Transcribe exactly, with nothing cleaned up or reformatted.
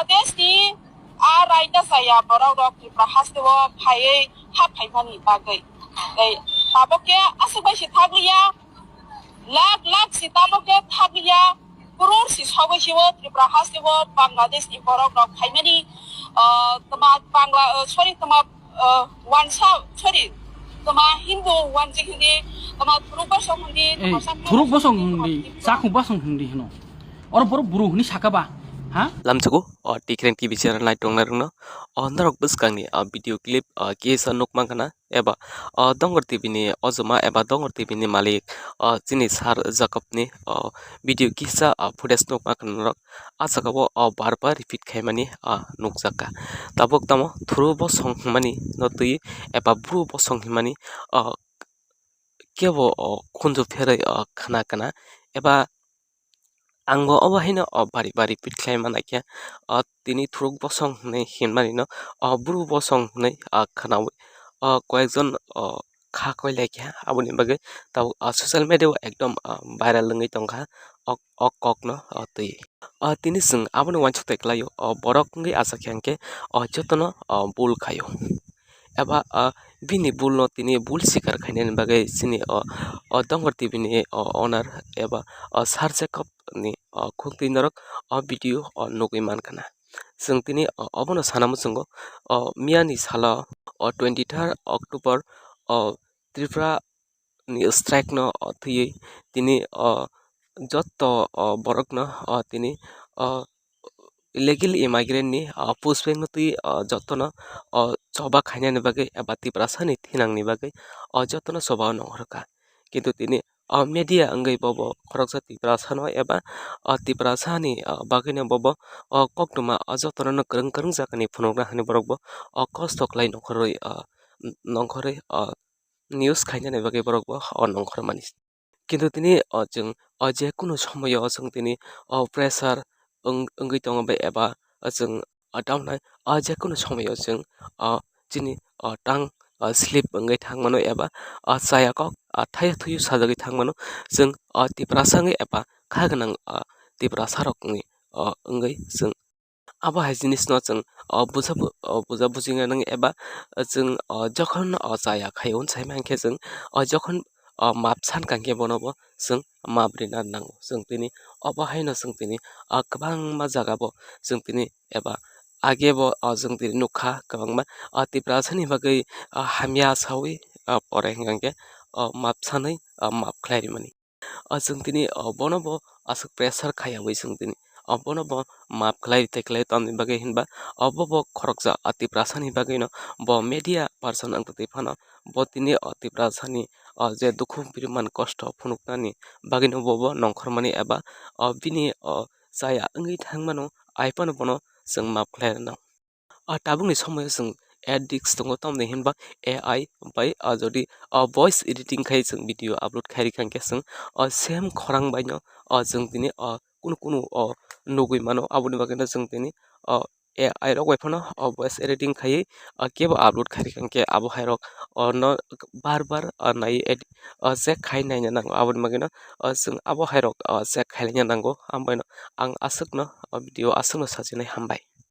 Bangladeshni a raida chaya borok rok Tripura hasteo phaiwi ha phaimani bagwi. Tei tabuk khe aswk bai se thagliya, lakh lakh se tabuk khe thagliya, crore se sogwi se o Tripura hasteo Bangladeshni borok rok phaimani, ah, tma Bangla, ah, sorry, tma, ah, wansa, sorry, tma Hindu wanjik hindi, tma thuruk bosong hindi, Eh, tma sakno thuruk bosong hindi, hindi, tma sakno bosong hindi hino. Oro borok buru hwnwi saka ba, ha? Lamchugo, o Tikreng T V channel nai tongnai rokno, o norok bwskangni, o video clip, o kisa nukmang khna, eba, o Dongor T V ni ojoma eba Dongor T V ni malik, o chini sir Jacob ni, o video kisa, o footage nukmang khna norok. A jaga o, o bar bar repeat khaimani, o nukjak kha. Tabuk tamo thuru bosong hwnmani no twi eba bru bosong hwnmani, o kebo, o khunju pherwi, o khna kana eba Ang bo obo haino, o, bari bari repeat khlai ma naikhe, o, tini thuruk bosong hwnwi hinmani no, o, bru bosong hwnwi, o, khwnaui, o, koyekjon, o, kha koi laikha, aboni bagwi tabuk, o, social media o ekdom, o, viral wngwi tongkha, o, o kokno, o, twi. O, tini chwng abono uansuk tai kwlaio, o, borok wngwi achakha hinkhe, o, jotono, o, bul khaio. Eba, ah, bini bul no tini bul sikar khainani bagwi chini o, o Dongor T V ni o owner eba o Sir Jacob ni o khuk twi norok o video o nugwi mankha na. Chwng tini o, obono sana muchungo o miyani salo o twenty third October o Tripura ni strike no, o, thwiwi tini, o, jotto, o, borokno, o, tini, o, illegal immigrant ni, o, pushback no twi, o, jottono, o, choba khainani bagwi eba Tiprasa ni thinang ni bagwi, o, jottono choba o nongkhor kha. Kintu tini, o, media wngwi bobo khoroksa Tiprasa no eba, o, Tiprasa ni, o, bagwi no bobo, o, koktwma, o, jottono no kwrwng kwrwng jaga ni phunukna hwnwi borok bo, o, kosto khlai nongkhorwi, o, nongkhorwi, o, news khainani bagwi borok bo o nongkhor mani. Kintu tini o chwng o je kunu somoyo o chwng tini o pressure wng-, wngwi tongo bai eba o chwng o tamnai o je kunu somoyo chwng o chini o tang o slip wngwi thang mano eba o chaya kok o thaya thuyu sajagwi thang mano chwng o Tiprasa wngwi eba kha gwnang o Tiprasa rokni o wngwi chwng Abo hai jinis no chwng, o, buja bu-, o, buja bujinai nang eba, o, chwng, o, jokhon, o, chaya khai unsai mankhe chwng, o, jokhon, o, map san kangkhe bono bo chwng map rina nango. Chwng tini obo haino chwng tini, o, kwbangma jaga bo chwng tini eba age bo, o, chwng tini nukha kwbangma, o, Tiprasa ni bagwi, o, hamya sawi, o, pore hwnkhe, o, map sanwi, o, map khlai rimani. O chwng tini, o, bono bo aswk pressure khaiyawi chwng tini, o, bono bo map khlai tei khlai tamni bagwi hinba, o, bo bo khoroksa, o, Tiprasa ni bagwi no bo media person wng twi phano bo tini, o, Tiprasa ni, o, je dukhu piriman kosto phunuknani bagwi no bo bo nongkhormani eba, o, bini, o, chaya wngwi thangmano ai phano bono chwng map khlai rwno. O tabukni somoio chwng addict tongo, tamni hinba A I bai, o, jodi, o, voice editing khai chwng video upload khai rikha hinkhe chwng, o, same khorang baino, o, chwng tini, o, kunu kunu, o, nugwi mano, aboni bagwino chwng tini, o, A I rok bai phano, o, voice editing khaiwi, o, kebo upload khai rikha hinkhe abo hairok, o, no bar bar, o, naiwi edi-, o, check khai naina nango, aboni bagwino, o, chwng abo hairok, o, check khai laina nango, ambaino ang aswkno, o, video aswkno sajinai, hambai.